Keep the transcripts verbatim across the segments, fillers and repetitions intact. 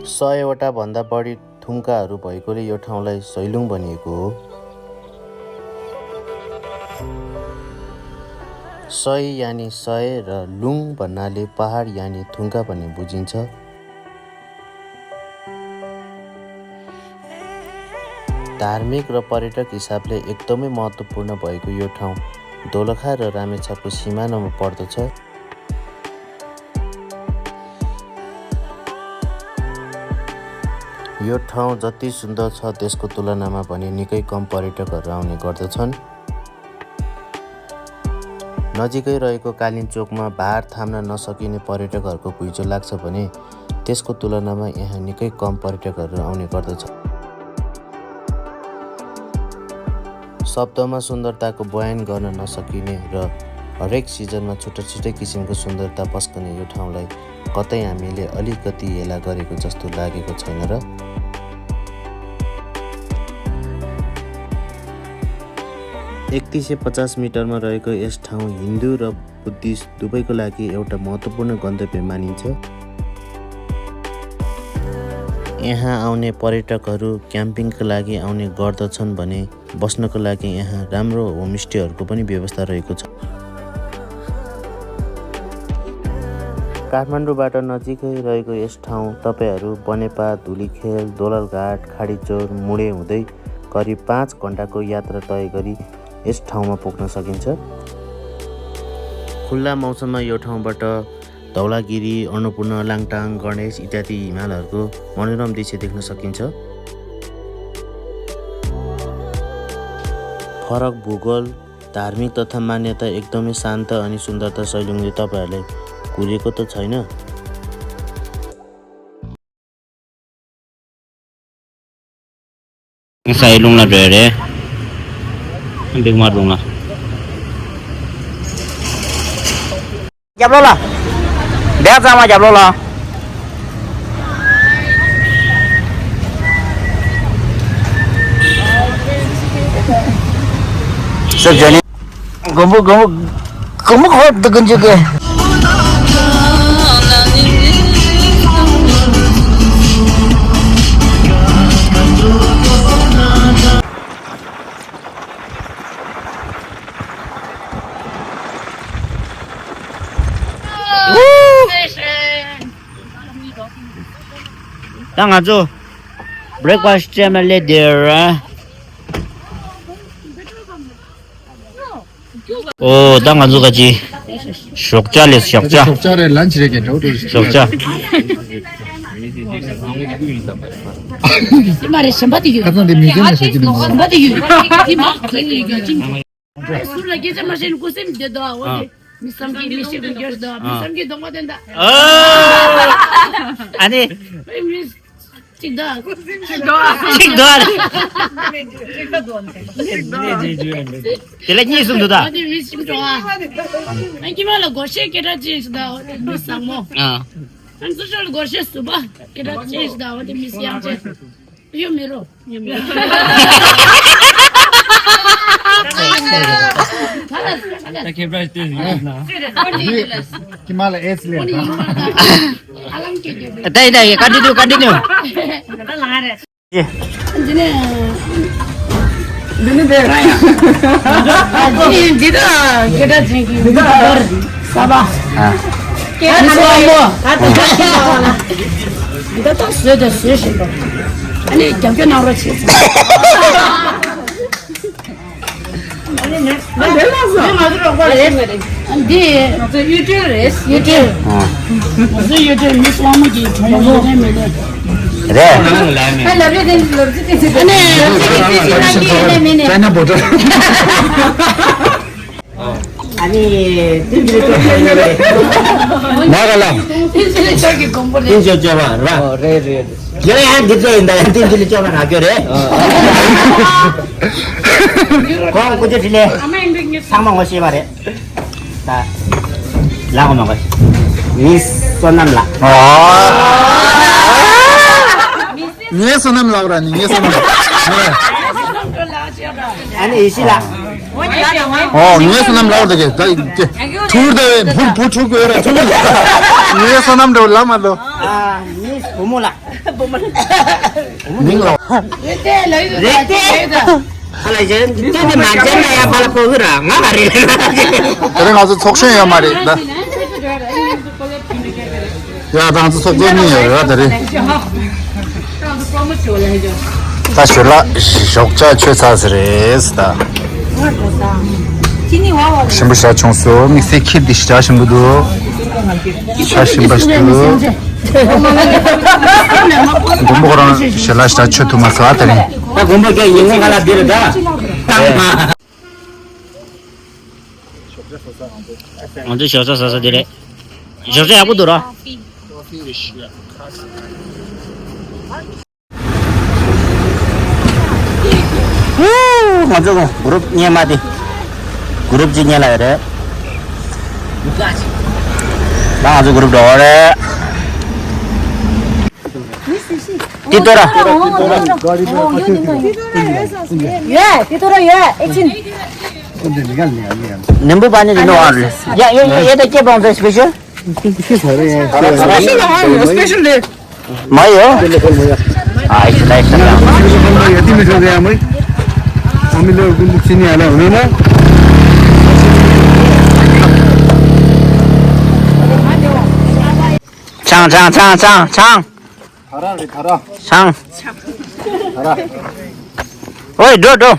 सयवटा भन्दा बढी थुम्काहरू भएकोले यो ठाउँलाई सैलुङ भनिएको हो। सय यानि सय र लुङ भन्नाले पहाड यानि थुम्का भन्ने बुझिन्छ। धार्मिक र पर्यटक हिसाबले एकदमै महत्त्वपूर्ण भएको यो ठाउँ दोलखा र रामेछापको सिमानामा पर्दछ। यो ठाउँ जति सुन्दर छ, त्यसको तुलनामा भने निकै कम पर्यटकहरू आउने गर्दछन्। नजिकै रहेको कालिन चोकमा भार थाम्न नसकिने पर्यटकहरूको घुइँचो लाग्छ भने त्यसको तुलनामा यहाँ निकै कम पर्यटकहरू आउने गर्दछ। शब्दमा सुन्दरताको बयान गर्न नसकिने र हरेक सिजनमा छुट्टा छुट्टै किसिमको सुन्दरता पस्कने यो ठाउँलाई कतै हामीले अलिकति हेला गरेको जस्तो लागेको छैन र? एकतिस सय पचास मिटरमा रहेको यस ठाउँ हिन्दू र बुद्धिस्ट दुवैको लागि एउटा महत्त्वपूर्ण गन्तव्य मानिन्छ। यहाँ आउने पर्यटकहरू क्याम्पिङका लागि आउने गर्दछन् भने बस्नको लागि यहाँ राम्रो होमस्टेहरूको पनि व्यवस्था रहेको छ। काठमाडौँबाट नजिकै रहेको यस ठाउँ तपाईँहरू बनेपा, धुलिखेल, दोललघाट, खाडीचोर, मुडे हुँदै करिब पाँच घन्टाको यात्रा तय गरी यस ठाउँमा पुग्न सकिन्छ। खुल्ला मौसममा यो ठाउँबाट धौलागिरी, अन्नपूर्ण, लाङटाङ, गणेश इत्यादि हिमालहरूको मनोरम दृश्य देख्न सकिन्छ। फरक भूगोल, धार्मिक तथा मान्यता एकदमै शान्त अनि सुन्दरता सैलुङले तपाईँहरूलाई घुरेको त छैन। ས་ཡི་ལུང་ལ་འགྲོ་ཡ་རེད། བིག་མར་ལུང་ལ། རྒྱབ་ལོགས་ལ། འདས་གཙང་མ་རྒྱབ་ལོགས་ལ། སེ་ཇོ་ནི། མགོན་པོ་མགོན་པོ་མགོན་པོ་ཁོ་འདུག་གི་འཇུག་གི། ད་ང་ཚོ་བྷི་རེག་ཕ་སི་སྤྲད་མ་སླེབས་དེར། ཨོ་ད་ང་ཚོ་ག་ཅི་ཞོགས་ཇ་ལས་ཞོགས་ཇ། ཞོགས་ཇ་རེད། ལན་ཆི་རེད་ཀྱི་འགྲོ་འགྲོ། ཞོགས་ཇ། དེ་མ་རེད། གཞན་པ་དེ་ཡོད། ཁ་སང་དེ་མི་ཚེ་ནས་ཟ་གི་མི་འདུག་གཞན་པ་དེ་ཡོད། དེ་མ་གི་ཡོད་ཀྱང་ཅིང་། ཟུར་ལ་སྐད་ཆ་མ་བཤད་ན་ཀུ་སེམས་བདེ་དོ། འོ་དེ་མི་བསམ་གྱི་མི་བཤད་དགོས་རྒྱུ་དོ། མི་བསམ་གྱི་གདོང་པ་དེ་འདྲ། ཨ་ནི། མི། གཅིག་ད། གཅིག་ད། གཅིག་ད། དེ་ལ་གཉིས་གསུམ་འདུག་ད། ཨ་དེ་མི་ཤིམ་འགྲོ་ཨ། ཨ་ཁྱི་མ་ལ་སྒོར་གཞས་སྐད་གྲགས་ཅན་ཞིག་ད། ཨོ་དེ་མི་བཟང་མོ། ཨ། ཨ་སུ་ཤོ་ལ་སྒོར་གཞས་སུ་པ་སྐད་གྲགས་ཅན་ཞིག་ད། ཨོ་དེ་མི་ཡང་ཅན། ཡོད་མེད་རོ། ཡོད་མེད་རོ། ད་ཁྱེད་པྲ་ཏེ་ཡིན་ན། ཁྱི་མ་ལ་ཨེ་ཙི་ལེན། ད་ཡིན་ད་ཡིན། continue continue། འདི་ནས། འདི་ནི་འདི་རང་ཡང་། འདི་ནི་འདི་དག་སྐད་གྲགས་ཅན་གྱི་འདི་དག་ས་པ། ཨ། མི་སོང་མོ། ད་ལྟ་ད་ལྟ་ད་ལྟ་ད་ལྟ་བཟོས་དང་བཟོས་བཞིན་པ། ཨ་ནི་རྒྱབ་སྐྱོར་གནང་རོགས་བྱེད། ཨ་ནི་ང་ཚོ་རོགས་པ་རེད། འདི་ང་ཚོ་གཡུ་སྒྲོན་རེད། གཡུ་སྒྲོན། ང་ཚོ་གཡུ་སྒྲོན་མི་སློང་མོ་གི་གྲོགས་མོ་རེད་མེད་རེད། རེད། ཨ་ལབ་རེད་དེ་ལབ་རེད་དེ་ཨ་ནི་ལབ་རེད་དེ་ཅི་ན་གི་ཡིན་ན་མིན་ནི། ཅའི་ན་བོ་ཊལ། ཨ་ནི་ཏིན་ཅི་ལི་ཅོ་ཅོ་ཡིན་རེད། ན་ག་ལ། ཏིན་ཅི་ལི་ཅོ་གི་དགོན་པོ་རེད། ཏིན་ཅི་ལི་ཅོ་བ་ར། ཨོ་རེད་རེད། ཡ་ཡ་འདི་ཚོ་ཡིན་ད་ཡ་ཏིན་ཅི་ལི་ཅོ་བ་ར་གྱོ་རེད། ཁོང་སྐུ་ཚེ་ཁྲི་ལེ། ཚང་མ་ངོ་ཤེས་པ་རེད། ད། ལགས་མ་ག་མི་བསོད་ནམས་ལགས། ངའི་བསོད་ནམས་ལགས་ར་ནི་ངའི་བསོད་ནམས། ཨ་ནི་ཡེ་ཤེས་ལགས། ཨོ་ངའི་བསོད་ནམས་ལགས་ར་དེ་ག་ད་ཐུར་དེ་བས་བུ་བུ་ཐུར་དགོས་ར་ཐུར། ངའི་བསོད་ནམས་འདྲ་བོ་ལགས་མ་ལོ། བུ་མོ་ལ། མིང་ལ། རེད་དེ། ཨ་ལ་ཡ། དེ་ནི་མ་བྱས་ན་ཡ་ཕ་ལ་ཕོ་གི་ར་ང་ལ་རེད། དེ་རིང་ང་ཚོ་ཚོགས་ཆེན་ཡོད་མ་རེད་ད། ཡ་ད་ང་ཚོ་ཚོགས་གཙོ་གཉིས་ཡོད་རེད་ད་རེད། ད་ཞོལ་ལགས་ཞོགས་ཇ་མཆོད་ཚར་ཟེར་རེད་ད། ཞིམ་པོ་ཞེ་དྲག་བྱུང་སོང་། དམིགས་བསལ་ཁྱེར་འདི་ཞེ་དྲག་ཞིམ་པོ་འདུག་ཞེ་དྲག་ཞིམ་པ་ཞིག་འདུག་མགོན་པོ་ཁོ་རང་ཞལ་ལག་ཞེ་དྲག་མཆོད་ཐུབ་མ་སོང་ཨ་དེ་རིང་། ད་མགོན་པོ་ཁྱེད་ཉིན་གུང་ཁ་ལག་འདི་རེད་ད། ང་ཚོའི་ཞོགས་ཇ་ཟ་ས་འདི་རེད། ཞོགས་ཇ་ཡག་པོ་འདུག་ར། ཧུ། ང་ཚོ་གུ་རུབ་རྙེད་མ་དེ། གུ་རུབ་ཅིག་རྙེད་ལ་ཡོད་རེད། ད་ང་ཚོ་གུ་རུབ་འགྲོ་བ་རེད། ཏི་ཏོ་ར། ཡོད། ཏི་ཏོ་ར་ཡོད། ཨེ་ཆིན། ནེམ་བུ་པ་ནི་རི་ནོ་ཨར། ཡ་ཡ་ཡ་ཡ། ད་སྐྱེ་བང་ཚ་སི་པེ་ཤལ། སི་པེ་ཤལ་ཨ། སི་པེ་ཤལ་ལེ། མ་ཡོ། ཨ་ཡ་ལ་ཡ་ཤ་ལ། ཆང་ཆང་ཆང་ཆང་ཆང་། ད་ར་རེད་ད་ར། ཆང་། ད་ར། ཨོའི་འགྲོ་འགྲོ།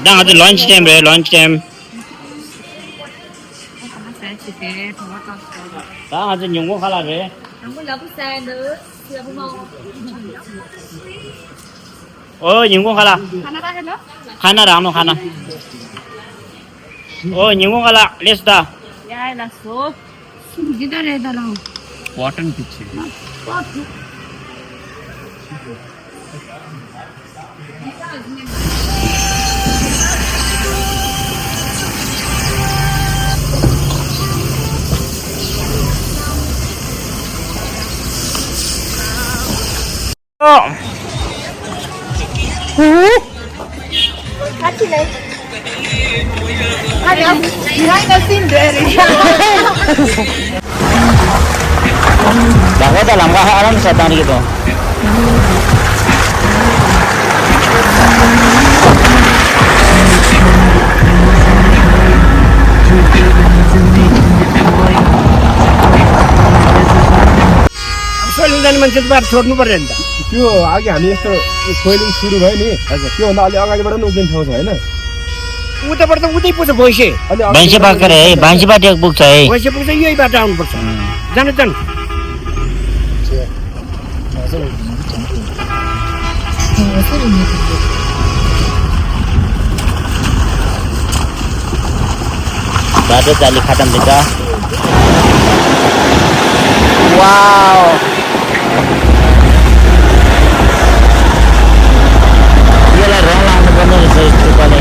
ད་ང་ཚོ་ལོན་ཆི་ཊེམ་རེད། ལོན་ཆི་ཊེམ། ད་ང་ཚོ་ཉིན་གུང་ཁ་ལག་རེད། ཨོ་ཉིན་གུང་ཁ་ལག་ཁ་ན་རག་ནོ་ཁ་ན། ཨོ་ཉིན་གུང་ཁ་ལག་ལེས་ད། ཡ་ལ་སོ། འདི་ད་རེད་ད་ལ། བོ་ཊན་དུ་ཆེ། Behind the scene there is. ལག་པ་དང་ལམ་ཁ་ཧ་ལམ་ས་བཏང་རིགས་དང་། Absolutamente para todo no barrenda. Yo, aquí a mí esto fue el insuru, ¿vale? Yo, no, le haga llevar a no bien chao, ¿vale? Uta para uta puso boise. Banshi ba kare, banshi ba tek buk sai. Boise puso yo iba down puso. Jana jan. Dada jali khatam dita. Wow. Ye la rong lang ko ne se chu pa le.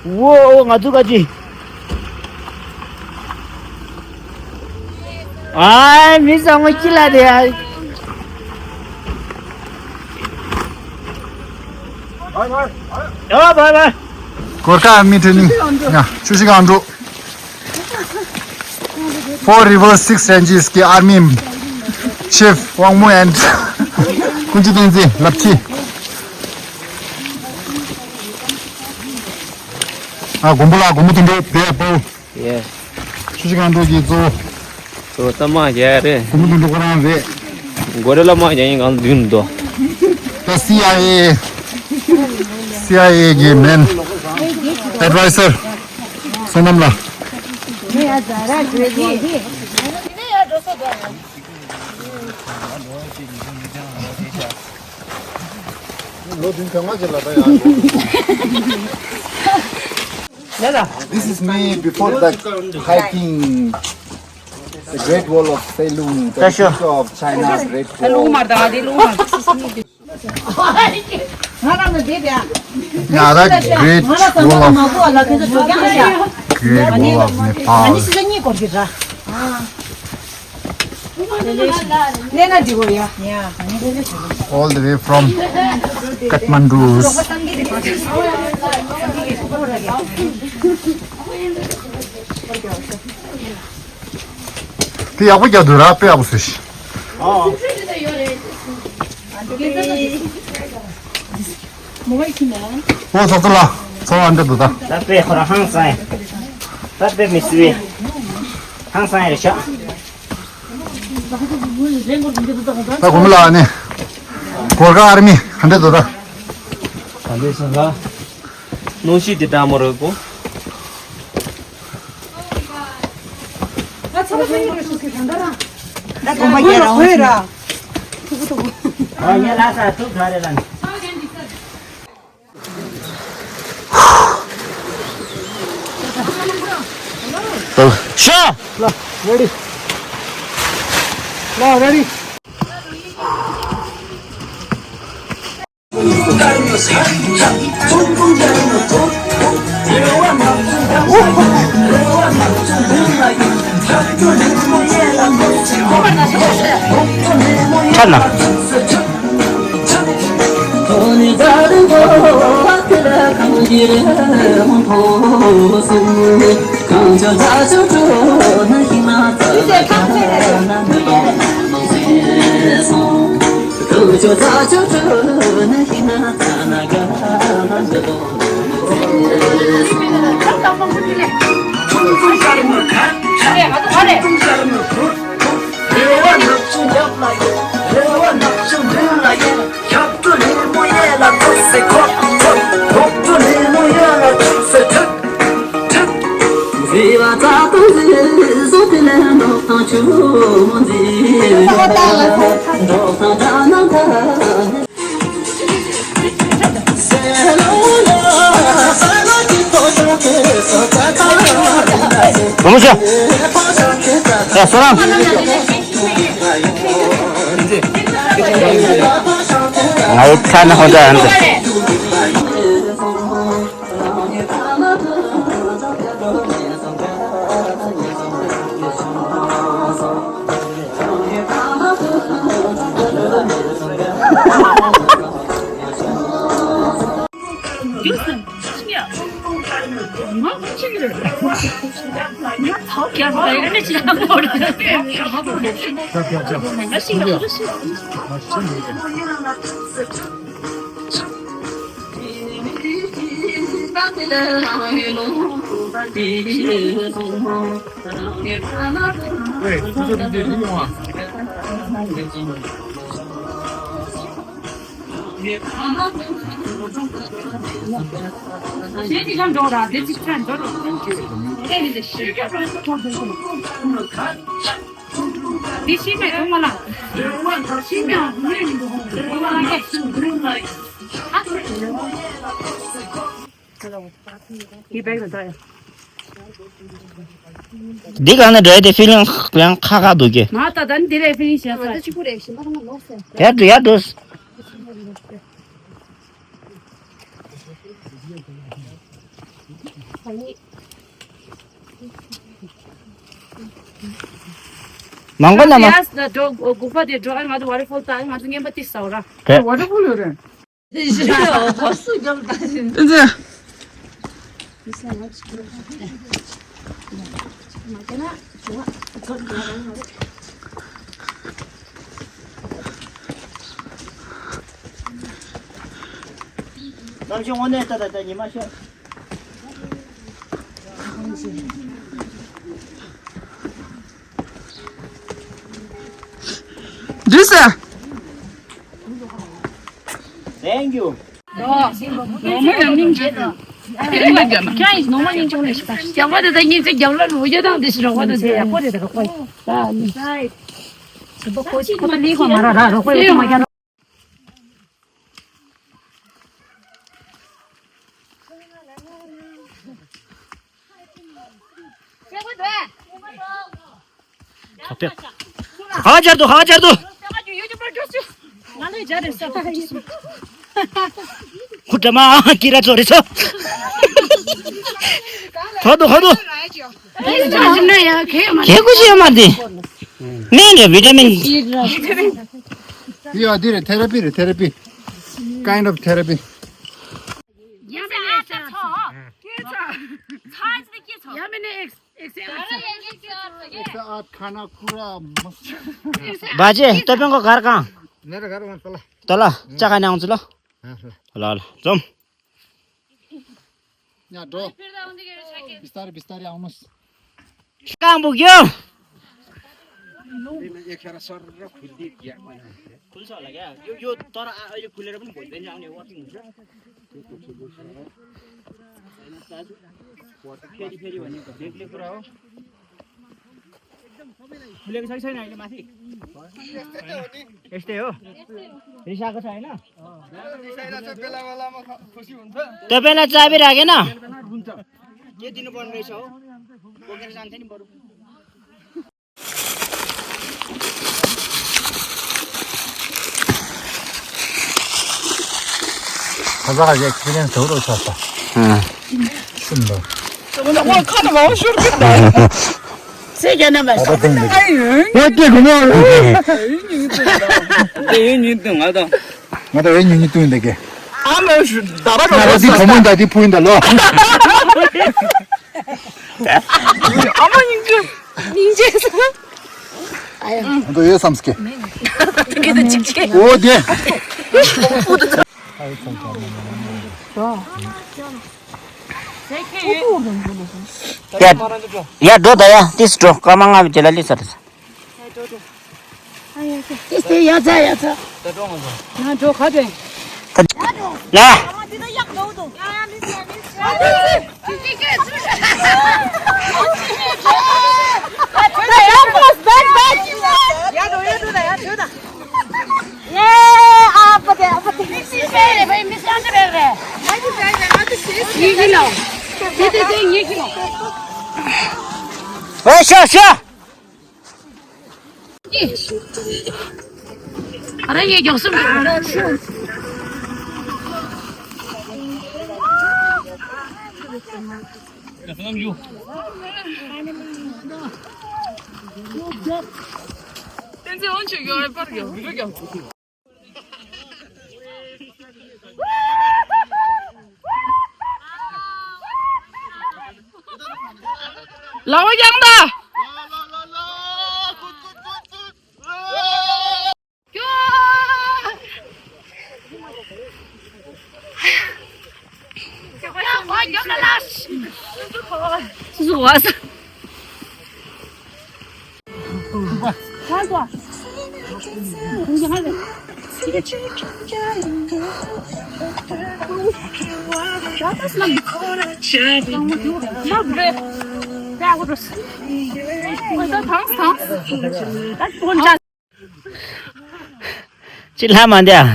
Wo, wo, nga tu ka ji. Ai, mi sa mo chi la de ai. Bye bye. Oh, bye bye. Gorkha army training. Ya, chushi ga andro. Four Rivers Six Ranges के army chief Wangmu and कुंजी तेंजी लपची। ཨ་མགོན་པོ་ལགས། མགོན་པོ་དོན་གྲུབ་བེ་པོ། ཡེ། ཆུ་བཞི་སྒང་དྲུག་གི་གཙོ་བོ། གཙོ་བོ་ད་དམག་རྒྱག་ཡ་རེད། མགོན་པོ་དོན་གྲུབ་ཁོ་རང་རེད། མགོ་རེ་ལ་དམག་རྒྱག་ཡིན་གང་མདུན་དུ། ད་སི་ཨའི་ཨེ། སི་ཨའི་ཨེ་གི་མེན་ཨེ་ཌི་ཝའི་ཛར་བསོད་ནམས་ལགས། This is me before the hiking the Great Wall of Seilung, the picture of China's Great Wall. Yeah, that great wall of, great wall of Nepal. All the way from Kathmandu. དེ་ཡག་པོ་རྒྱག་འདུག་ར། དཔེ་ཡག་པོ་བཟོས་ཤིག་ཨོ་ཚོགས་གཙོ་ལགས། ཚོགས་ཨ་འདྲ་འདུག་ད། ད་དཔེ་ཁོ་རང་ཧང་སང་ཡ། ད་དཔེ་མི་སྲིད་པའི་ཧང་སང་ཡ་རེད་ཤག་ད་དགོང་མོ་ལ་ཨ་ནི་གོར་ཁ་ཨར་མི་ཧ་འདྲ་འདུག་ད། ད་འདྲ་སོང་ད། གནོན་ཤུགས་དེ་དྲག་མོ་རེད་གོ། ད་ཚ་བ་ཚ་ཡི་རེད་ཤོག་གི་ད་ད་ར། ད་དགོང་པ་རྒྱལ་རང་ཧོས་ར། ཐུག་ཐུག་ཨ་ཉལ་ལ་ས་ཐུག་ག་རེ་ལ་ནི། ཤ། ལ་རེ་ཌི། ལ་རེ་ཌི། ཁྱབ་ན། ང་ཡི་ཁ་ན་ཧོ་ད་ཧན་ད། འདི་ག་ནས་འགྲོ་ཡ་དེ་ཕི་ལིང་ཡང་ཁ་ཁ་འདུག་གི། མ་ད་ད་ནི་འདི་རེད་ཕི་ལིང་བྱས་ས། ད་ཅིག་པུ་རེད་ཤིང་པ་ལོག་སེ། ཡར་འགྲོ་ཡར་འགྲོ། མང་པོ་ན་མ། ཡ་ས་འགྲོ་གུག་པ་དེ་འགྲོ་ཨ་ང་ཚོ་ཝ་ཊར་ཕོལ་ད་ང་ཚོ་རྔན་པ་ཏི་སའོ་ར། ཝ་ཊར་ཕོལ་ཡོད་རེད། འདུས་ཟེར། Thank you. ཁ་སྦྱར་དུ་ཁ་སྦྱར་དུ། ང་ལས་སྦྱར་རེད་ས། ཁུ་དྲ་མ་ཀི་ར་ཚོ་རེ་ཚོ། ཁོ་དུ་ཁོ་དུ། ཁེ་ཁུ་ཞིག་ཡོད་མ་དེ། སྨན་རེད། བི་ཊ་མིན། ཡ་འདི་རེད། ཐེ་ར་པི་རེད། ཐེ་ར་པི། Kind of therapy. ཨ་ཁ་ན་ཁུ་ར་མ། བ་ཅེ་ཏོ་པན་གོ་གར་གང་། ནེ་ར་གར་གང་ཏོ་ལ། ཏོ་ལ་ཅག་ག་ནང་ཚུ་ལོ། ལ་ལ་འཛོམས། ཡ་འགྲོ། བི་སྟ་རི་བི་སྟ་རི་ཨང་མོས། གང་བུག་ཡོ། तपाईंलाई चाबी राखेन। ཁ་ས་ཁ་ཞིག་ཁྱི་ངན་དུག་རུ་ཆགས་ས། ཤུན་པ། ཁ་ན་མང་ཤོར་གི་འདུག་ཚེ་ག་ན་མ་ཤོར། ཨ་ཏོང་ཏེ། ཡོད་ཀྱི་གོ་མོ། ཡོད་ཉིན་དུ་ང་དང་། ང་དང་ཡོད་ཉིན་ཉིན་ཏུ་འདི་གི། ཨ་མ་ཤུ་ད་ར་ང་ར་དི་བུ་མོ་འདི་དི་བུ་ཡིན་ད་ལོ། ཨ་མ་སྙིང་རྗེ། སྙིང་རྗེ་སོང་། ཨ་ཡ། ང་དང་ཡོད་བསམ་སྐྱེ། འོ་དེ། ཡ་ཡ་འགྲོ་ད་ཡ་ཏིས་འགྲོ་སྐར་མ་ལྔ་བའི་དེ་ལ་ལི་ས་རེད། ཏིས་ཏི་ཡ་ཚ་ཡ་ཚ། ང་འགྲོ་ཁ་དྲན། ལ། ཨ་ཤ་ཤ། ཨ་ར་ཡེ་མགྱོགས་སོང་། ལ་བ་ཡང་ད། སུ་སུ་བ་ས། ཅི་ལྷ་མ་འདི་ཨ།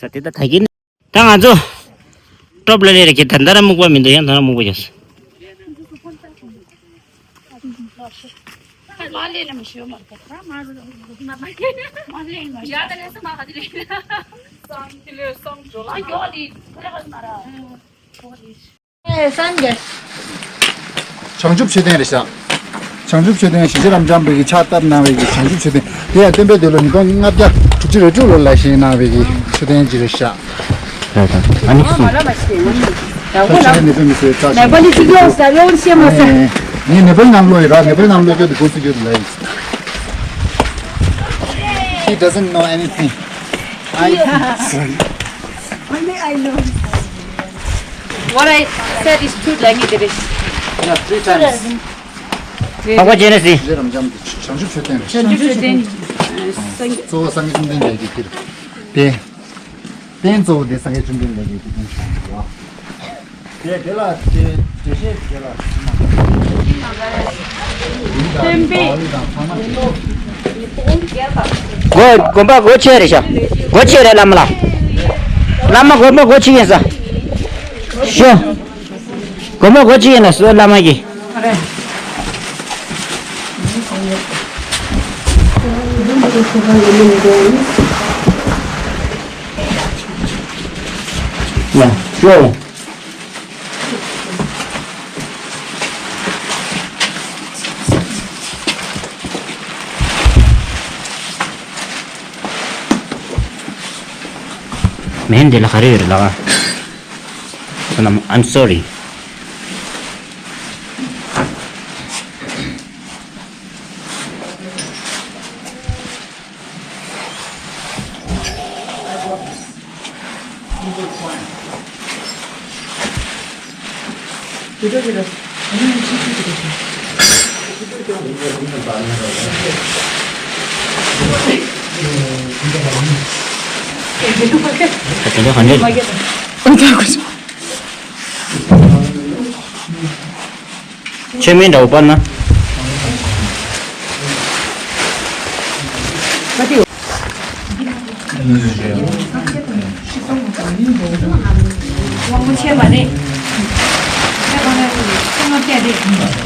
ས་དེ་ད་ད་གིན། ད་ང་ཚོ་ཀྲོབ་ལ་ལས་རེ་གི་ད་ད་ར་སྨུག་པ་མི་འདུག་ཡང་ད་ར་སྨུག་པ་ཡོད། བྱང་ཆུབ་མཆོད་རྟེན་རེད་ཤག་བྱང་ཆུབ་མཆོད་རྟེན་ཞི་བྱེད་རབ་འབྱམས་པའི་གི་ཕྱག་བཏབ་གནང་བའི་གི་བྱང་ཆུབ་མཆོད་རྟེན་དེ་ཡང་སྟོན་པའི་འདོད་ལུགས་ཉིས་སྟོང་ལྔ་བརྒྱ་དྲུག་ཅུ་རེ་དྲུག་ལོ་ལ་བཞེངས་གནང་བའི་གི་མཆོད་རྟེན་ཅིག་རེད་ཤག་ཨ་ནི་གསུང་། ད་ཆ་ནེ་པལ་མི་སེར་ཙག་ནེ་པལ་ལི་ཅིག་ཡོད་ས་ཡོད་ཤེས་མ་ས། ངས་ནེ་པལ་ནང་ལོག་ཡོད་ར། ནེ་པལ་ནང་ལོག་ཡོད་དུ་གོ་སུ་ཡོད་ལ་ཡིན། He doesn't know anything. I, sorry. Only I know. What I said is true. ལ་ངེས་དེ་རེད། Yeah, three times. ཧ་གོ་བྱས་ན་སྲིད། རྗེ་རབ་འབྱམས་ཀྱི་བྱང་ཆུབ་མཆོད་རྟེན་རེད། བྱང་ཆུབ་མཆོད་རྟེན། གཙོ་བོ་སངས་རྒྱས་བཅོམ་ལྡན་འདས་ཀྱི་དེར་རྟེན། རྟེན་གཙོ་བོ་དེ་སངས་རྒྱས་བཅོམ་ལྡན་འདས་ཀྱི་དེ་རྟེན་བྱུང་ཡོད། དེ་དེ་ལ་དེ་དེ་ཤེས་དེ་ལ། སྟོན་པའི། སྒོ་དགོན་པ་སྒོ་ཕྱེ་རེད་ཤག་སྒོ་ཕྱེ་རེད་བླ་མ་ལགས། བླ་མ་དགོན་པ་སྒོ་ཕྱེ་ཡིན་ས། ཤོ། དགོན་པ་སྒོ་ཕྱེ་ཡིན་ལ་སོ་བླ་མ་གི། ཡ། ཤོག་མེད་འདི་ལ་ག་རེ་ཡོད་རེད་ལགས། I'm sorry. ཆོས་མིན་འདྲ་བོ་པར་ན།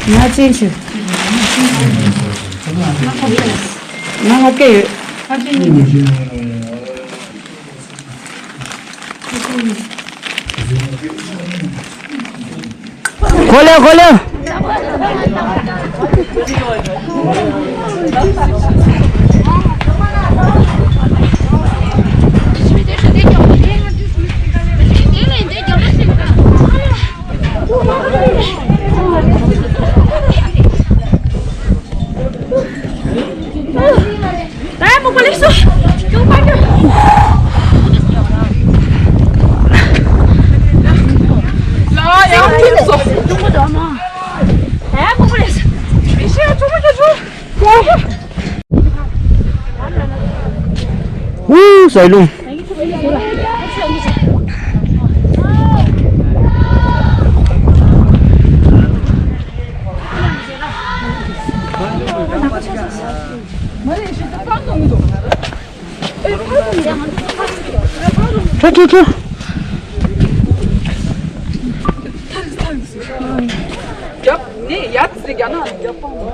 ང་ཅན་ཆུ། ང་ལྔ་བརྒྱ་ཡོད། གོ་ལེ་གོ་ལེ། ད་མོ་པོ་ལེགས་སོ། ཅུང་པ་ཅུང་། ལ་ཡང་ཐུག་སོ། ཅུང་པ་ཅུང་མ། ད་མོ་པོ་ལེགས་སོ། ཨེ་ཤེ་ཅུང་པ་ཅུང་ཅུང་། ཧུ་སའི་ལུང་། ཁྲོ་ཁྲོ་ཁྲོ། རྒྱབ་ནས་ཡར་ཙི་རྒྱ་ནག་རྒྱབ་པང་།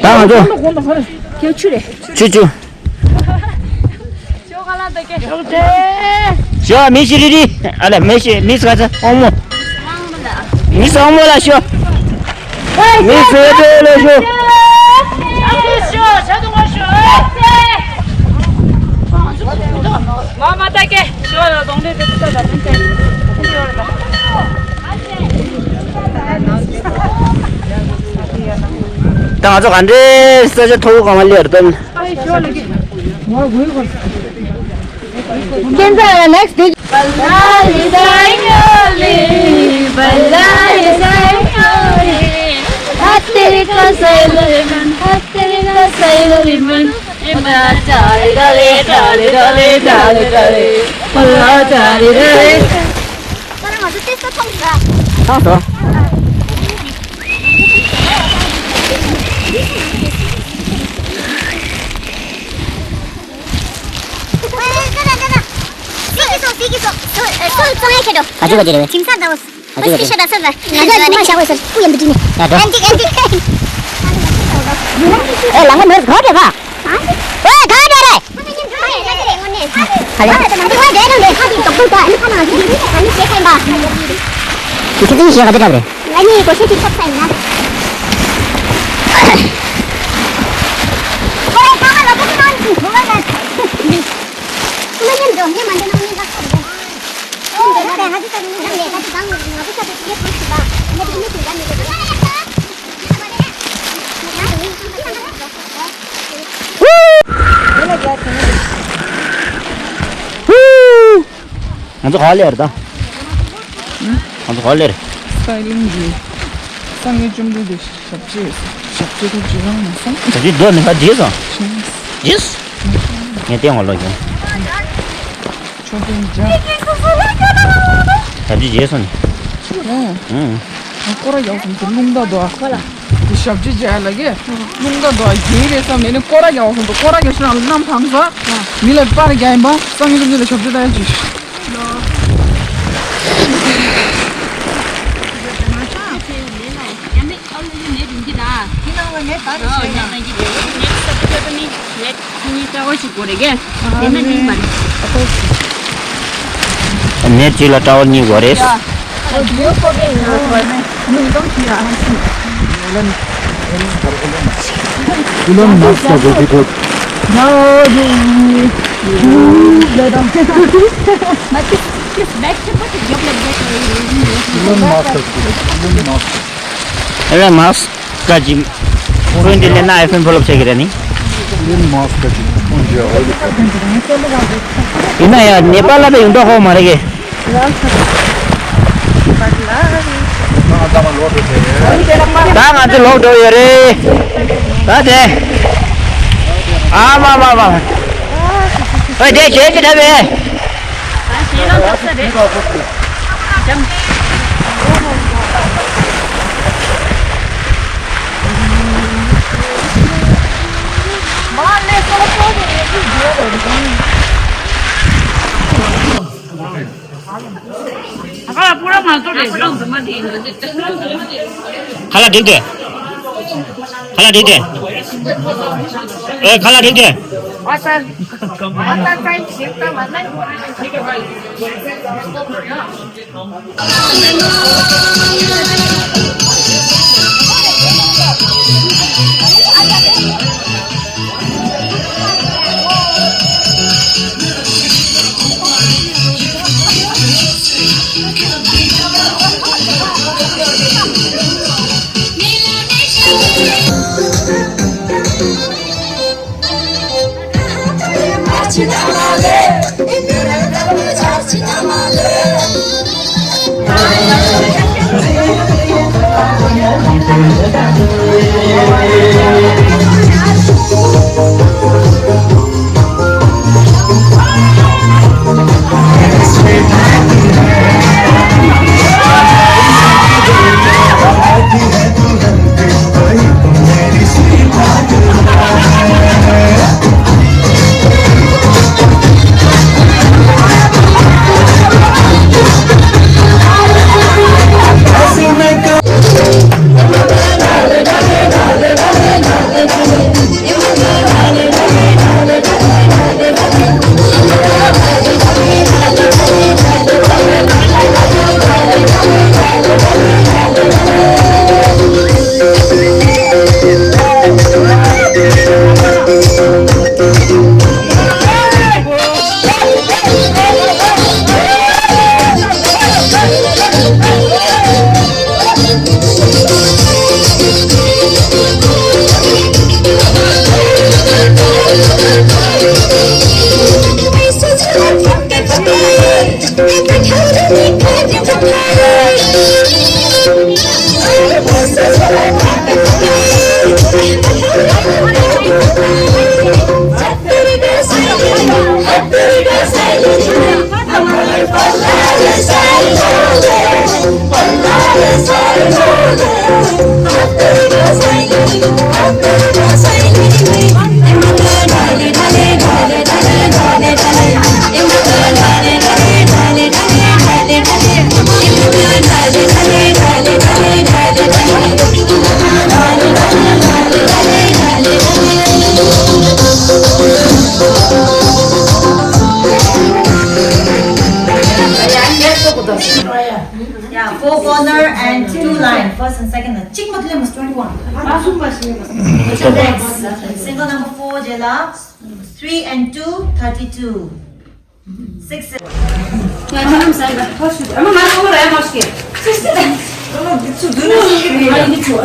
ད་ང་ཚོ། ཁྱོད་ཆུ་རེད། ཆུ་ཆུ། ཞོ་མི་ཤི་རི་རི། ཨ་ལ་མི་ཤི་མི་སི་ག་ཚ་ཨོང་མོ། མི་སི་ཨོང་མོ་ལ་ཞོ། མི་སི་ཨོང་མོ་ལ་ཞོ། མ་མ་ལྟ་སྐད་ཞོ་ལ་གདོང་ལེན་དེ་ཚོ་ལ་མི་བྱེད། ད་ང་ཚོ་ག་འདྲའི་ས་ཆ་མཐོ་པོ་གང་ལ་སླེབས་རེད་དམ། Kenza, next day. ཨ་ཅོ་ག་ཅི་རེད། ཨ་ཅོ་ག་ཅི་རེད། ཨ་ཅོ། ཨ་ཅོ་ག་ཅི་རེད། ཨ་ཅོ། ཨེ་ལང་མོ་ག་རེད་བ། ཨེ་ག་རེད་རེད། ཁྱེད་ཚོའི་ཞལ་ག་དེ་འདྲ་རེད། ཨ་ནི་གོ་ཤེས་ཅིག་ཐོབ་ས་ཡིན་ན། ང་ཚོ་ག་ལེར་ད། ང་ཚོ་ག་ལེར། སའི་ལུང་གི་སངས་རྒྱས་བཅོམ་ལྡན་འདས་ཞབས་རྗེས། ཞབས་རྗེས་ཐུགས་རྗེ་རང་མ་སོང་། ཞབས་རྗེས་འདོད་ནི་ད་རྗེས་སོང་། རྗེས། ངས་བསྟན་འོ་ལོ་ཡོང་། མཆོད་རྟེན་བརྒྱ། ཞབས་རྗེས་རྗེས་སོང་ནི། ཨང་། སྐོར་ར་རྒྱག་སོང་དུ་རླུང་རྟ་དོ། དེ་ཞབས་ཕྱི་བྱས་ལ་གི། རླུང་རྟ་དོ་རྒྱུན་རེད་བསམ་ནས་ནི་སྐོར་ར་རྒྱག་སོང་དུ་སྐོར་ར་རྒྱག་ཤི་རང་ལ་གནམ་ཐང་ས། མི་ལ་པར་རྒྱག་ཡིན་པ་སང་ཉིན་ལ་ཞབས་ཕྱི་ལྟ་ཡ་ཅིག་ནས་དུས་ལ་སྐྲ་བོ་གཉིས་དགོས་རེད། Elon Musk has a report. Elon Musk has a report. Elon Musk. Elon Musk. ཁོས་འདི་ལས་ན་ཨའི་ཕོན་ཕོ་ལོབ་བྱེད་ཀྱི་རེད་ནི། Elon Musk་ག་ཅིག་ཁོང་ཇི་ཨོ་ལི་ཁ་ཡིན་ན་ཡང་ནེ་པ་ལ་ད་ཡོང་འདོག་ཧོ་མ་རེད་གི། ད་ང་ཚོ་ལོག་འགྲོ་ཡོད་རེད། ད་དེ། ཨ་མ་མ་མ། ཨོ་དེ་བྱེད་ཀྱི་ཐབས་མེད། ཁ་ལག་འགྲིག་དེ། ཁ་ལག་འགྲིག་དེ། ཨེ་ཁ་ལག་འགྲིག་དེ། Yeah, four corner and two line. First and second line. Chick Madhulem was twenty-one. Next, single number four, Jela. Three and two, thirty-two. Six.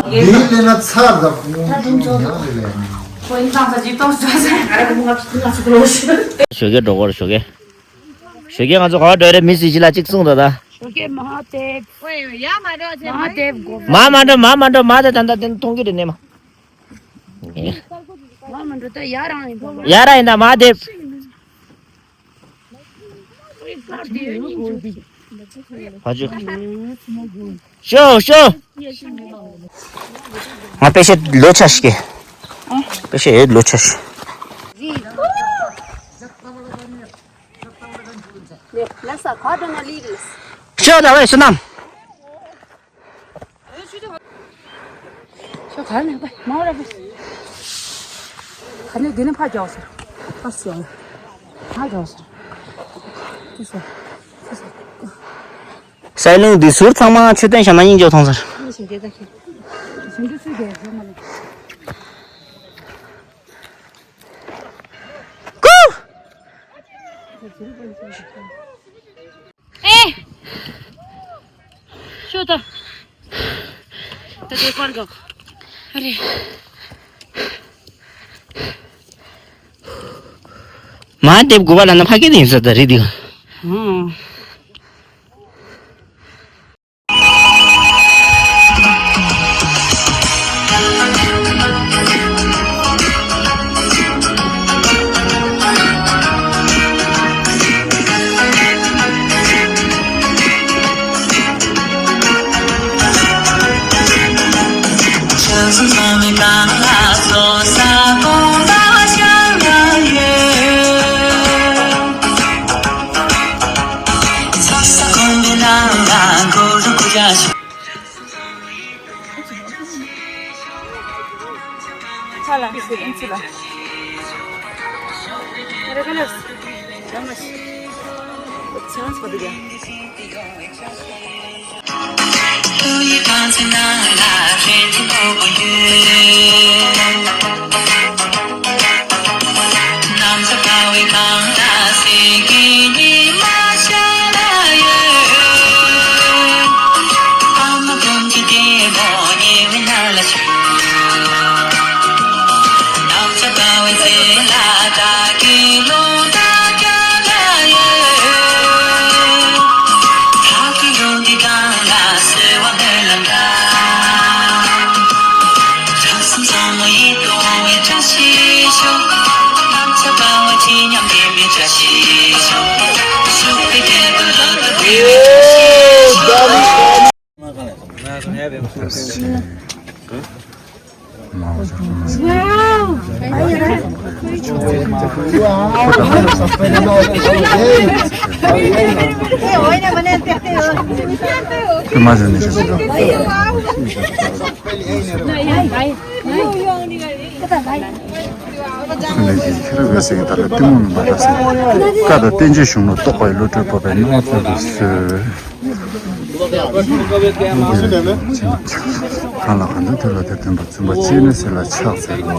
འདིའི་ལས་ན་ཚར་དང་ཁོང་ཡང་རེ་ལས། ཞོགས་ཀས་འགྲོ་གོ་རེད། ཞོགས་ཀས། ཞོགས་ཀས་ང་ཚོ་ག་པར་འགྲོ་རེད། མི་སི་ཇི་ལ་གཅིག་གསུངས་དང་ད། ཞོགས་ཀས་མ་ཧ་དེབ། ཨོ་ཡ་མ་འགྲོ་ཚེ་མ་ཧ་དེབ་གོ། མ་མ་འགྲོ་མ་མ་འགྲོ་མ་ད་ད་ད་དེ་མཐོང་གི་རེད་ནས་མ། མ་མ་འགྲོ་ད་ཡ་རང་ཡིན་པ། ཡ་རང་ཡིན་ད་མ་ཧ་དེབ། ཕ་ཇོ། ཤོ་ཤོ། ང་པེ་ཤེ་ལོ་ཆ་ཞིག་གེ། པེ་ཤེ་ལོ་ཆ་ཞིག་ཤོ་ད་བས་སུ་ནམ། ཁྱོད་ག་ནས་པ་མ་ར་པ། ག་ནས་དེ་ནས་ཕ་རྒྱག་ཟེར། ཕ་སུ་ཡང་ཕ་རྒྱག་ཟེར། ཏི་སུ། ཏི་སུ། སའི་ལུང་འདི་ཟུར་ཚང་མ་མཆོད་རྟེན་བཞག་ན་སྙིང་རྗེ་མཐོང་ཟེར། ཞིང་ཁྱེད་ད་ཁྱེད། ཞིང་ཁྱེད་ཚུལ་རྒྱལ་ཚོད་མ་ལ། ཀུ། ཨེ། ཤོད་དང་། ད་དེ་ཁར་འགག་ཨ་རེ། མ་དེབ་དགུ་པ་ལ་ན་ཕ་སྐད་ཡིན་ས་ད་རེད་འདི། ཨང་། ཁྱེད་རང་བས་སེང་ད་ལ་གཏི་མུག་ནི་མ་འདྲ་སེང་། བཀའ་དང་བསྟན་བཅོས་གཞུང་ལུགས་རྟོགས་པའི་བློ་གྲོས་སྤོབས་པའི་སྣང་ཚུལ་དུ་གསོལ། གང་ལ་གང་འདུལ་དེ་ལ་དེར་སྟོན་པ་བཙུན་པ་སྤྱན་རས་གཟིགས་ལ་ཕྱག་འཚལ་ལོ།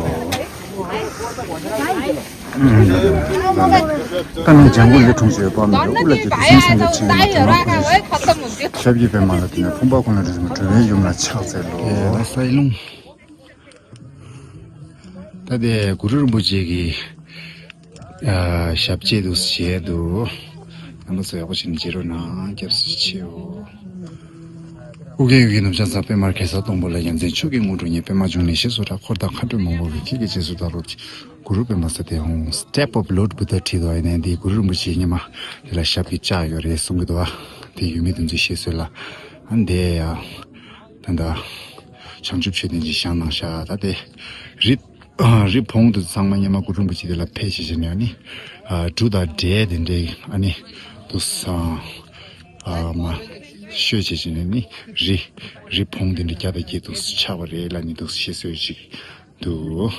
ད་ནི་ལྗང་གུ་ལས་འཁྲུངས་ཤིང་དཔག་མེད་པའི་དབུ་ལ་རྒྱས་ཏེ་ཟིལ་གསུམ་གྱི་ཕྲེང་བའི་དུང་ལ་བཀོད་ཅིང་། ཞབས་ཀྱི་པདྨ་ལ་བརྟེན་ནས་ཕོངས་པ་ཀུན་ལས་འདྲེན་པའི་གྲུབ་པའི་ཡུམ་ལ་ཕྱག་འཚལ་ལོ། ད་ལྟའི་གུ་རུ་རིན་པོ་ཆེ་གི་ཨ་ཞབས་རྗེས་དུ་བཞེས་འདུག་རྣམ་པ་ཚོ་ཡག་པོ་བྱས་ནས་མཇལ་རོགས་གནང་། སྐྱབས་སུ་མཆིའོ། ཨོ་རྒྱན་ཡུལ་གྱི་ནུབ་བྱང་མཚམས་པདྨ་གེ་སར་སྡོང་པོ་ལ། ཡ་མཚན་མཆོག་གི་དངོས་གྲུབ་བརྙེས། པདྨ་འབྱུང་གནས་ཞེས་སུ་གྲགས། འཁོར་དང་མཁའ་འགྲོ་མང་པོ་བས། ཁྱེད་ཀྱི་རྗེས་སུ་བདག་སློབ་ཅིང་། གུ་རུ་པདྨ་སྟེ་ཧཱུྃ། Step of Lord Buddha བྲིས་འདུག་ཨ་ནི་འདི་གུ་རུ་རིན་པོ་ཆེ་སྔོན་མ་དེ་ལ་ཞབས་ཀྱིས་བཅགས་ཡོད་རེད་གསུང་གི་འདུག་ཨ་དེ་ཡོད་མེད་དེ་ཚོའི་བཤད་སྲོལ་ལ། ཨ་འདི་ཡ་ད་ལྟ་བྱང་ཆུབ་མཆོད་རྟེན་ཅིག་བཞེངས་གནང་ཤག་ད་དེ་རི་རི་བོང་དེ་ཚང་མ་སྔོན་མ་གུ་རུ་རིན་པོ་ཆེ་དེ་ལ་ཕེབས་བྱས་བྱས་ནས་ཨ་ནི་གྲུ་དང་འབྲས་དེ་འདྲའི་ཨ་ནི་དུ་ས་ཨ་མ་ཤོད་བྱས་བྱས་ནས་ནི་རི་རི་བོང་དེ་འདྲ་བརྒྱ་དང་བརྒྱད་དུ་ཆགས་པ་རེད་ལ་ནི་དུ་བཤད་སྲོལ་ཅིག་འདུག་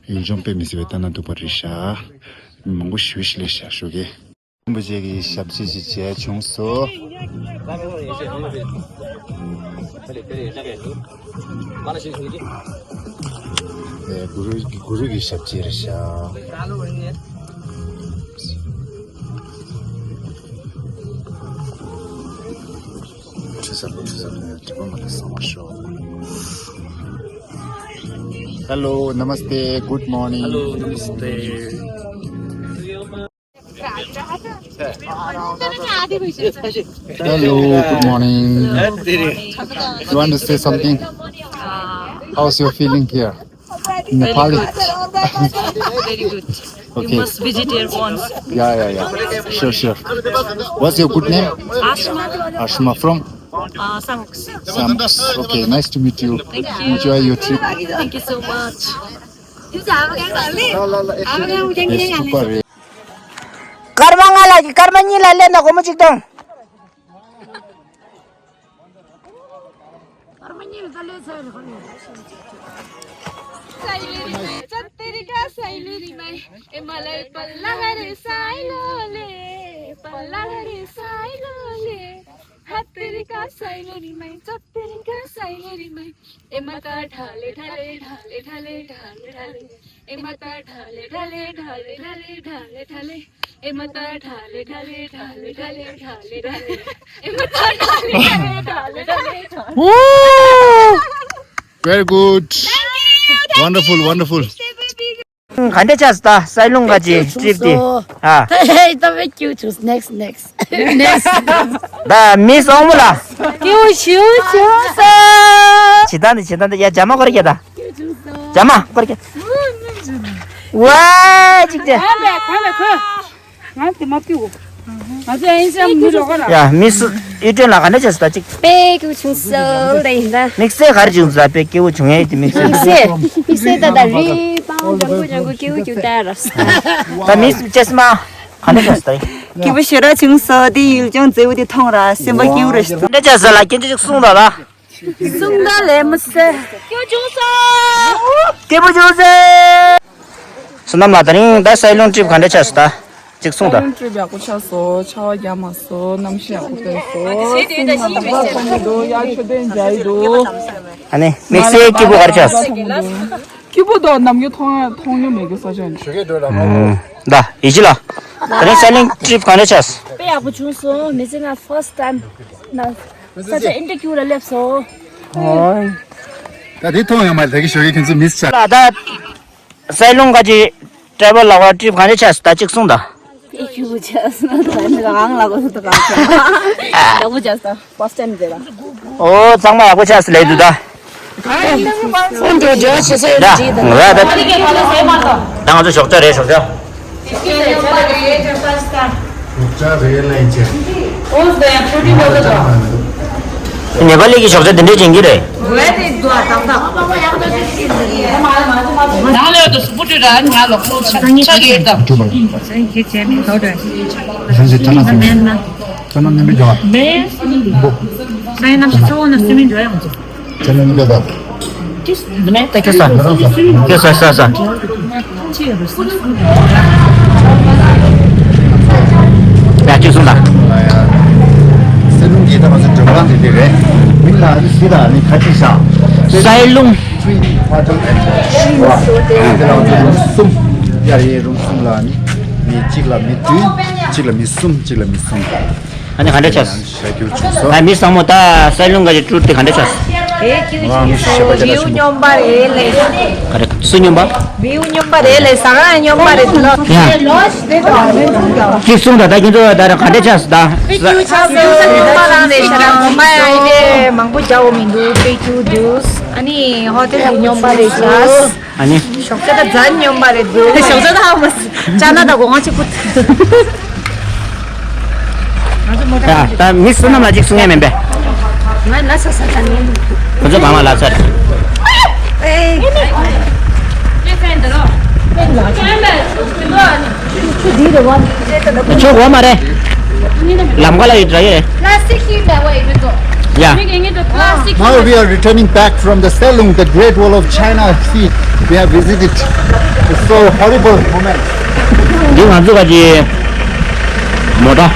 ཡུལ་ལྗོངས་དཔེ་མི་སྲིད་པའི་ལྟ་ན་སྡུག་པ་རེད་ཤག་མི་མང་པོ་ཞེ་པོ་ཞིག་སླེབས་ཤག་ཞོགས་ཀས། རིན་པོ་ཆེ་གི་ཞབས་རྗེས་ཤིག་མཇལ་བྱུང་སོང་། ཨེ་གུ་རུ་གུ་རུ་གི་ཞབས་རྗེས་རེད་ཤག་ཁྲི་ཟབ་ཁྲི་ཟབ་ནས་དྲི་བ་མ་ལ་གསང་བ་ཤོག Hello, namaste, good morning. Hello, namaste. Hello, good morning. You want to say something? How's your feeling here? Nepali. Very good. Very good. You Okay. Must visit here once. Yeah, yeah, yeah. Sure, sure. What's your good name? Ashma. Ashma from? Uh, Sangoks. Sangoks. Okay, nice to meet you. Thank you. Enjoy your trip. Thank you so much. Yes, super. སྐར་མ་ལྔ་ལ་གི་སྐར་མ་གཉིས་ལ་སླེབས་ན་སྒོར་མོ་གཅིག་གཏོང་། Woo! Very good. Wonderful, wonderful. ག་འདྲ་ཆགས་སོང་ད་སའི་ལུང་ག་ཅི་ཊི་རིབ་དེ། ཨ། ད་བེད་ཀྱུ་ཆུང་སོང་། ནེགསི་ནེགསི། ད་མི་སོང་མོ་ལ། ཀྱུ་ཆུང་སོང་། ཇི་ལྟར་འདི་ཇི་ལྟར་འདི་ཡ་ཇ་མ་ཁོ་ར་ཁྱེར་ད། ཇ་མ་ཁོ་ར་ཁྱེར། ཝའི་ཅིག་ཅེ། ང་དེ་མ་ཕུད་གོ། ང་ཚོ་ཨེན་ཤམ་མི་རོགས་ར། ཡ་མི་སུ་ཡུལ་ཁྲིམས་ལ་ག་འདྲ་བྱས་སོང་ད་ཅིག་དཔེ་སྐྱིད་པོ་བྱུང་སོང་ད་ཡིན་ད། དམིགས་བསལ་ག་རེ་བྱུང་སོང་ད། དཔེ་སྐྱིད་པོ་བྱུང་ཡས་དེ་དམིགས་བསལ། དམིགས་བསལ་དམིགས་བསལ་ད་ད་རི་པང་ལྗང་གུ་ལྗང་གུ་སྐྱིད་པོ་བྱུང་ད་ར། ད་མི་སུ་ཅེས་མ་ག་འདྲ་བྱས་སོང་ད། སྐྱིད་པོ་ཞེ་དྲག་བྱུང་སོང་། དེ་ཡུལ་ལྗོངས་མཛེས་པོ་དེ་མཐོང་ར་སེམས་པ་སྐྱིད་པོ་རེད་ཤག་ག་འདྲ་བྱས་སོང་ལ་སྐྱིད་ཅིག་གསུངས་ད་ལ། གསུང་ད་ལས་མི་སྲིད། སྐྱིད་པོ་བྱུང་སོང་། སྐྱིད་པོ་བྱུང་སོང་། བསོད་ནམས་ལགས་ད་རིང་ད་སའི་ལུང་ཊི་རིབ་ག་འདྲ་ཆགས་སོང་ད། གཅིག་གསུངས་དང་། སའི་ལུང་ཊི་རིབ་ཡག་པོ་ཆགས་སོང་། ཆར་པ་རྒྱག་མ་སོང་། གནམ་གཤིས་ཡག་པོ་བཏོན་སོང་། སེམས་ནང་ལ་ཕར་ཚོང་གི་འདུག་ཡར་མཆོད་རྟེན་མཇལ་གྱི་འདུག་ཨ་ནི་དམིགས་བསལ་སྐྱིད་པོ་ག་རེ་ཆགས་སོང་། སྐྱིད་པོ་འདུག་ནམ་རྒྱུན་མཐོང་མཐོང་མྱོང་མེད་གི་ས་ཆ་ནས། ད་ཡིད་ཆེས་ལ། ད་རིང་སའི་ལུང་ཊི་རིབ་ག་འདྲ་ཆགས་སོང་། དཔེ་ཡག་པོ་བྱུང་སོང་། མི་ཚེ་ནང་ཕར་སི་ཊི་ཊའིམ་ན་ས་ཆ་ཨིན་ཊར་ཁྱུ་ལ་སླེབས་སོང་། ད་དེ་མཐོང་ཡོང་མ་རེད། ད་གི་ཞོགས་ཀས་ཁྱེད་ཚོ་མི་ཚེ་ཆགས། ད་སའི་ལུང་ག་ཅི་ཊེ་བལ་ལ་བ་ཊི་རིབ་ག་འདྲ་ཆགས་སོང་ད་གཅིག་གསུངས་དང་། ཨེ་ཁྱུ་ཆགས་སོང་ད་ང་ལ་གོ་ད་ག་ཡག་པོ་ཆགས་སོང་། ཕར་སི་ཊི་ཊའིམ་མཛད་པ། ཨོ་ཚང་མ་ཡག་པོ་ཆགས་སོང་ལབ་འདུག་ད། ཁོང་ཚོ་འབྲེལ་བ་བྱེད་ས་ཡོད་ད་ཅིག་ད། ང་ད་ད་ང་ཚོ་ཞོགས་ཇ་རེད་ཞོགས་ཇ། ཞོགས་ཇ་རེད་ལན་ཆེ། ནེ་པ་ལི་གི་ཞོགས་ཇ་དེ་འདྲས་བྱེད་ཀྱི་རེད། ནང་ལ་ཡོད་དོ་སུ་པུ་ཏི་ར་ང་ལོག་ལོག་ཆགས་ཀྱི་ཡོད་དམ། ཁྱེད་ཚོས་ཐ་ན་ཐ་ན་མཉམ་པའི་འགྲོ་བ། ས་ཡི་གནམ་གཤིས་ཚ་བོ་ན་སུ་མི་འགྲོ་ཡང་ཚོ། ཁྱེད་ཚོ་མཉམ་པའི་འགྲོ་བ། འདི་མེད་ད་ཁྱོད་ས། ཁྱོད་ས་ས་ས། ཡ་ཅིག་གསུངས་དང་། སའི་ལུང་གི་ད་ང་ཚོ་མགྲོན་ཁང་དེ་འདི་རེད། མིང་ལ་ཨ་ནི་ཟི་ལ་ཨ་ནི་ཁ་ཅིག་བཞག་སའི་ལུང་། ཧོ་ཊེལ་ཨེན་ཌི་ཝ། དེ་ལ་ང་ཚོ་རུམ་གསུམ། ཡར་ཡའི་རུམ་གསུམ་ལ་ཨ་ནི་མི་གཅིག་ལ་མི་བདུན། གཅིག་ལ་མི་གསུམ། གཅིག་ལ་མི་གསུམ། ཨ་ནི་ག་འདྲ་ཆགས། ཞེ་དྲག་སྐྱིད་པོ་བྱུང་སོང་། ད་མི་ཚང་མ་ད་སའི་ལུང་ག་ཅི་ཊུར་དེ་ག་འདྲ་ཆགས། དེ་སྐྱིད་པོ་བྱུང་སོང་། བིའུ་སྙོམས་པ་རེད་ལས། ག་རེ་སུ་སྙོམས་པ། བིའུ་སྙོམས་པ་རེད་ལས། ཟ་ཁང་ཡང་སྙོམས་པ་རེད་ལོ། ཡ། གཅིག་གསུངས་དང་ད་ཁྱེད་ཚོ་ད་ར་ག་འདྲ་ཆགས་སོང་ད། སྙོམས་པ་རང་རེད་ཤག་མ་ཡ་ཡིན་ཏེ་མང་པོ་རྒྱག་འོ་མི་འདུག་དཔེ་སྐྱིད་པོ་འདུག་ཨ་ནི་ཧོ་ཊེལ་དེ་སྙོམས་པ་རེད་ཤག་ཨ་ནི། ཞོགས་ཇ་ད་ཛ་སྙོམས་པ་རེད་འདུག་ཞོགས་ཇ་ད་ཧ་མ་སི་ཅ་ན་ད་གོ་ང་ཅིག་པུ། ད་ད་མི་བསོད་ནམས་ལ་ཅིག་གསུང་ཡ་མིན་པས། ང་ལ་ས་ས་ད་ནི། ཁོ་ཚོ་གང་ལ་ལ་ཚར། ཨེ། ཁྱོད་གོ་མ་རེད། ལམ་ཁ་ལ་ཡོད་ར་ཡོད་རེད། Plastic here, that way, we go. Yeah. Making it a plastic. Now we are returning back from the Sailung, the Great Wall of China. See, we have visited. It's so horrible moment. འདི་ང་ཚོ་ག་ཅི་མོ་ཊ་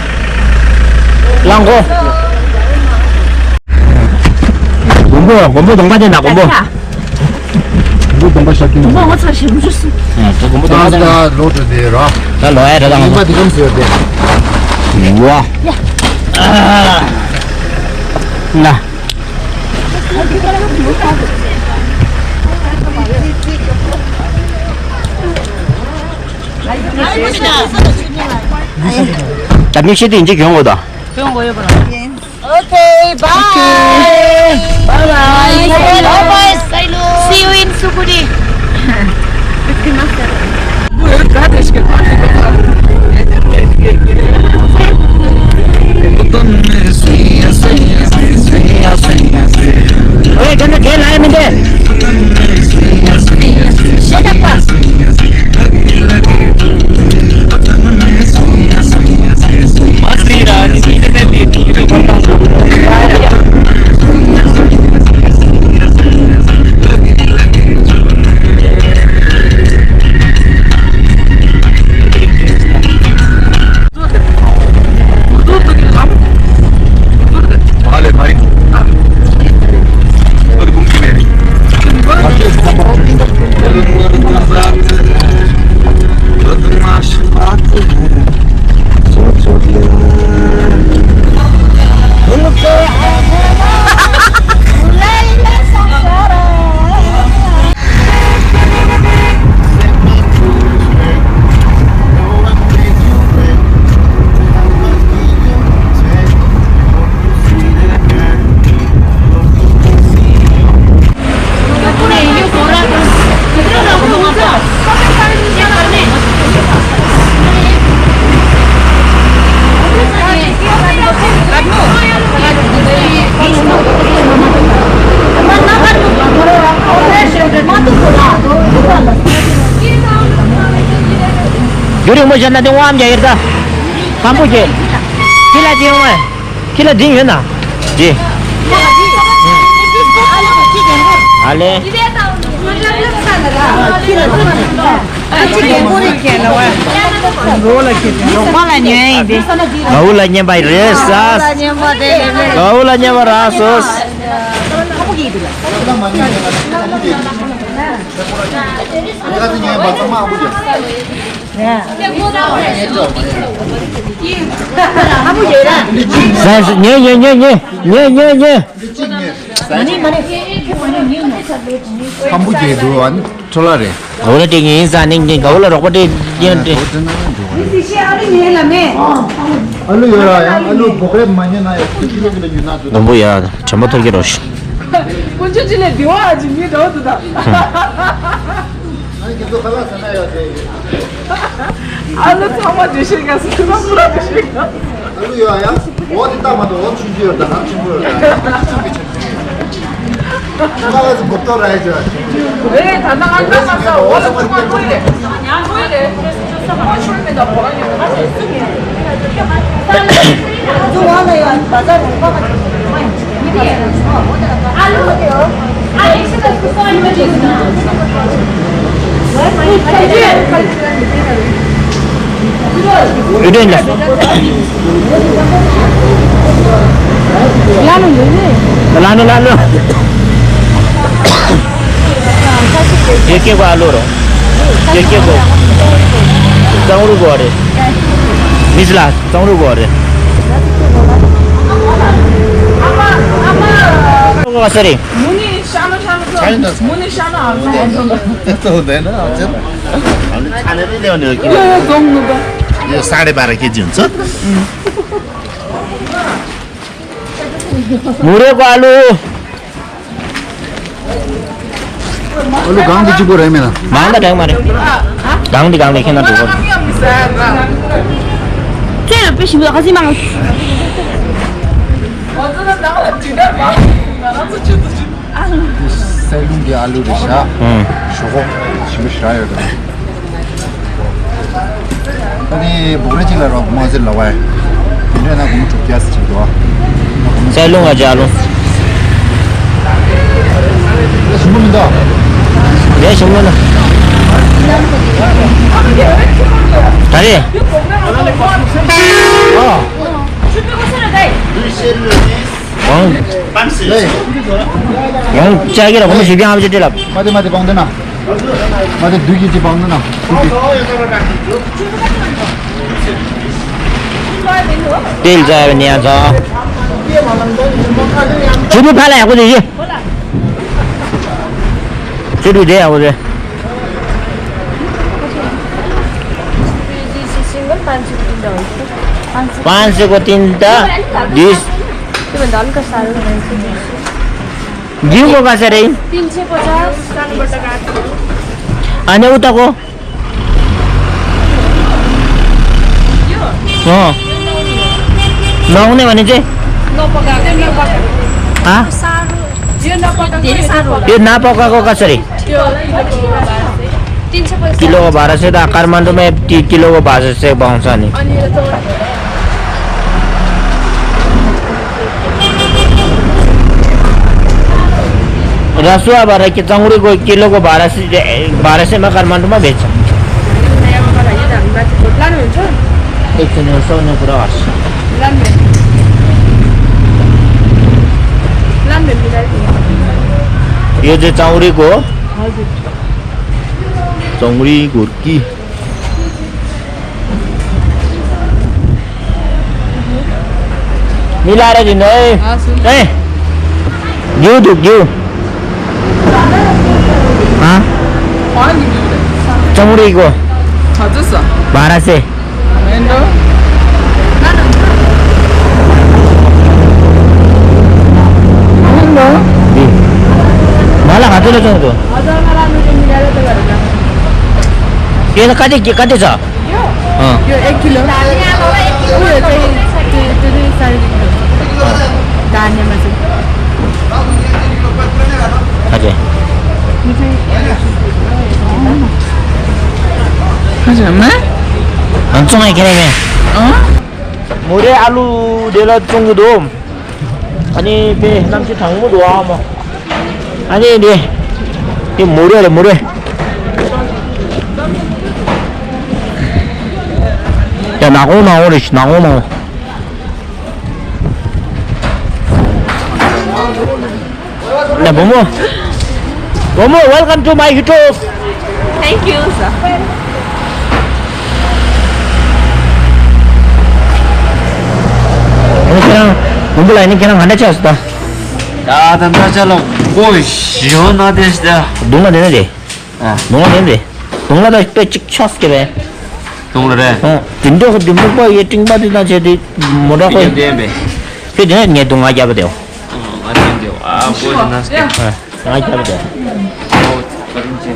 རླངས་འཁོར། མགོན་པོ་མགོན་པོ་གདོང་པ་ཅན་དང་མགོན་པོ། མགོན་པོ་གདོང་པ་ཤར་གྱི་མགོན་པོ་ངོ་ཚ་ཞིག་མི་ཤོད་སྲིད། ད་མགོན་པོ་གདོང་པ་ད་ལོ་དེ་ར། ད་ལོ་ཡ་ར་ད་ངོ་ཚ། ད་འདི་གམ་ཟེར་ཏེ། ཝ། ན། ད་མིག་ཤེལ་དེ་ཡིན་གཅིག་གྱོན་དགོས་དོ། གྱོན་དགོས་ཡོད་པ་ལ། Okay, bye. Bye bye. Bye bye, Sailu. See you in Sukudi. རྒྱུན་རིང་མོ་བཞག་ན་དེ་དབང་རྒྱ་ཡེར་ད། ཁམ་བུ་རྒྱ། ཁྱི་ལ་ཅི་ཡོང་བ། ཁྱི་ལ་འཛིན་ཡོད་ན། ཅི། ཨ་ལེ། རོགས་པ་ལ་ཉན་ཡིན་ཏེ། དགའ་བོ་ལ་ཉན་པ་རེད་ས། དགའ་བོ་ལ་ཉན་པ་རེད་ས། ཉན་ཉན་ཉན་ཉན། ཁམ་བུ་རྒྱལ་འདུག་ཨ་ནི་ཁྲོ་ལ་རེད། ག་བོ་ལ་སྤྲད་ངེས་ཡིན་ས་ནི་ངས་ག་བོ་ལ་རོགས་པ་སྤྲད་ཡིན་སྤྲད། ཨ་ལུ་ཡོད་ར་ཡང་ཨ་ལུ་བོག་རེ་མ་ཉན་ན་ཡང་ཁྱི་ལོ་ཁྱི་ལོ་ཉོས་ན་འདུག་ལྡོམ་པོ་ཡ་དྲན་པ་ཐོར་གྱི་རོ་ཤི། དཀོན་མཆོག་ཅི་ལས་བདེ་བ་ཅིག་མི་འདྲ་བོ་འདུག་ད། ཨ་ནི་ཁྱེད་ཚོ་ཁ་ལག་ཟ་ན་ཡོད་དེ། ཨ་ལོ་ཚང་མ་བདེ་ཤེས་ག་སུ་ཁ་ལག་སུ་ར་བདེ་ཤེས་ག་ཨ་ལུ་ཡོད་ཡ། འོ་དེ་ལྟ་མ་གཏོགས་འོ་ཆུང་ཆུང་ཡོད་ད་ཧང་ཆེན་པོ་ཡོད་ད་ཧང་ཆེན་པོ་ཆེན་པོ་ང་ལ་སུ་གོ་ཏོ་ར་ཡ་ཅོ། ཨེ་ད་ནང་ང་ལྟ་མ་ས་འོ་ལ་ཆུང་མ་ཀོ་ཡི་ལེ། ཉང་ཀོ་ཡི་ལེ། ཁོ་ཆུང་མེད་ད་བོ་ལ་ཡོད་ང་ལ་སུ་ཡོད། ང་ལ་ཡོད་བ་ལ་ཡོད་བ་ད་རུང་པ་མ་ཆུང་མ་ཡིན། ལ་ནུ་ལ་ནུ། ཡེ་ཀེ་གོ་ཨ་ལོ་རོ། ཡེ་ཀེ་གོ། གཙང་རུ་གོ་རེ། མི་ཟི་ལ། གཙང་རུ་གོ་རེ། གོ་ས་རེ། མུ་ནི་ཤ་ན་ཤ་ན་ཤ་ན། མུ་ནི་ཤ་ན་ཨ་ཤ་ན་ཨ་ཤ་ན། ཏོ་དེ་ན་ཨ་ཅེ། ཨ་ནི་ཚ་ནེ་རེ་ནེ་ནེ་ཀི། ཡོ་ཡོ་ཙོང་ནུ་པ། ཡོ་ས་རེ་བ་ར་ཀེ་ཇུན་ཚོ། མུ་རེ་གོ་ཨ་ལུ། ཨ་ལུ་གང་གི་གཅིག་པོ་རེད་མེད་ན། མང་ད་དྲག་མ་རེད། གང་འདི་གང་འདི་ཁྱེད་ན་འགྲོ་གོ། ཁྱེད་ལ་པེ་ཞིམ་ལ་ཁ་སི་མང་། སའི་ལུང་གི་ཨ་ལུ་རེད་ཤག་ཨང་། ཞོག་ཁོག་ཞིམ་པོ་ཞེ་དྲག་ཡོད་རེད། ཨ་ནི་སྦུག་ར་གཅིག་ལ་རོགས་མ་ཟེར་ལ་བས། དེ་འདྲ་ན་སྒོར་མོ་དྲུག་བརྒྱ་ཟེར་གྱི་འདུག་ཨ། སའི་ལུང་ང་ཇ་ལུང་། ཞིམ་པོ་མི་འདུག་ལས་ཞིམ་པོ་ན། ད་རེད། ཨ། ཨང་། ཡང་ལྕགས་ཀྱི་ལ་སྒོར་མོ་བཞི་བརྒྱ་ལྔ་བཅུ་སྤྲད་ལབ། མ་དེ་མ་དེ་བང་དེ་ན། མ་དེ་བདུད་ཀྱི་ཅི་བང་དེ་ན། བདུད་ཀྱི། དེ་ལ་ཙ་བའི་ནི་ཡང་ཙང་། ཆུ་བུ་ཕ་ལ་ཡག་པོ་དེ་ཡི། ཆུ་བུ་དེ་ཡག་པོ་རེད། सिंगल पाँच सौ तीन डाल दो। पाँच सौ को तीन टा, बीस। ये बंदा हल्का सा है। घिउको कसरी? तिन सय पचास। अनि उताको? अँ। नहुने भने चाहिँ? नपकाएको। नपकाएको। हाँ? साह्रो। यो नपकाएको, धेरै साह्रो। यो नपकाएको कसरी? त्यो किलो बाह्र सय। तिन सय पचास। किलोको बाह्र सय त काठमाडौँमा यति किलोको बाह्र सय पाउँछ नि। अनि यो चौरी। रसुवाबाट कि चौरीको किलोको बाह्र सय, बाह्र सयमा काठमाडौँमा बेच्छ। लानुहुन्छ? एकछिन, यो सुन्ने कुरा गर्छु। लानु। लानु, मिलाइदिनु। यो चाहिँ चौरीको हो। हजुर। ཙོང་རི་གུར་གི། མི་ལ་ར་ཅི་ནོ་ཨེ། ཨ་སུ། ཨེ། རྒྱུ་འདུག་རྒྱུ། ཨ། ཙོང་རི་གོ། ཁ་ཚ་ས། བ་ར་སེ། ཨེ་འགྲོ། ཨེ་འགྲོ། འདི། མ་ལ་ག་ཚོད་ལ་བཙོང་འདུག་དེ་ལ་ཀ་དེ་ཀ་དེ་ཚ། ཨ། यो एक किलो। उयो चाहिँ त्यो त्यो चाहिँ साढे तिन सौ। धान्यमा चाहिँ। हजुर। हजुर, मा? ཨང་། ཙོང་ཨེ་ཁེ་རེ་མེ། ཨང་། མོ་རེ་ཨ་ལུ་དེ་ལ་བཙོང་གི་འདུག་ཨ་ནི་དཔེ་གནམ་གཤིས་གྲང་མོ་འདུག་ཨ་མ། ཨ་ནི་དེ། དེ་མོ་རེ་རེད་མོ་རེ། ཡ་ནག་འོང་ནག་འོང་རེད་ཤི་ནག་འོང་ནག་འོང་། ཡ་བུ་མོ། བུ་མོ། Welcome to my YouTube. Thank you, sir. ཨ་ནི་ཁྱེད་རང་། བུ་མོ་ལ་ཨ་ནི་ཁྱེད་རང་ག་འདྲ་ཆགས་སོང་ད། ད་ད་ད་ཅ་ལག་པོ་ཞོ་ན་དེ་ཤ་ད། སྡུག་ལ་དེ་ནས་རེད། ཨ། སྡུག་ལ་དེ་ནས་རེད། སྡུག་ལ་ད་དཔེ་གཅིག་ཆགས་ཀྱི་རེད། སྡུག་ལ་རེད། ཨ། དེ་འདྲ་ཁོ་དེ་མུག་པ་ཡེ་སྤྲིན་པ་དེ་དང་བྱས་ཏེ་མོ་ཏྲ་ཁོ། དེ་འདྲ་ཡིན་པས། ཁྱོད་དེ་ནས་ངས་སྡུག་ང་རྒྱབ་པ་དེའོ། ཨ་དེ་འདྲ་ཨ་ཁོ་དེ་ན་སྐད། ཨ། ང་རྒྱབ་དེ། ཨོ། ད་རིང་ཆེ།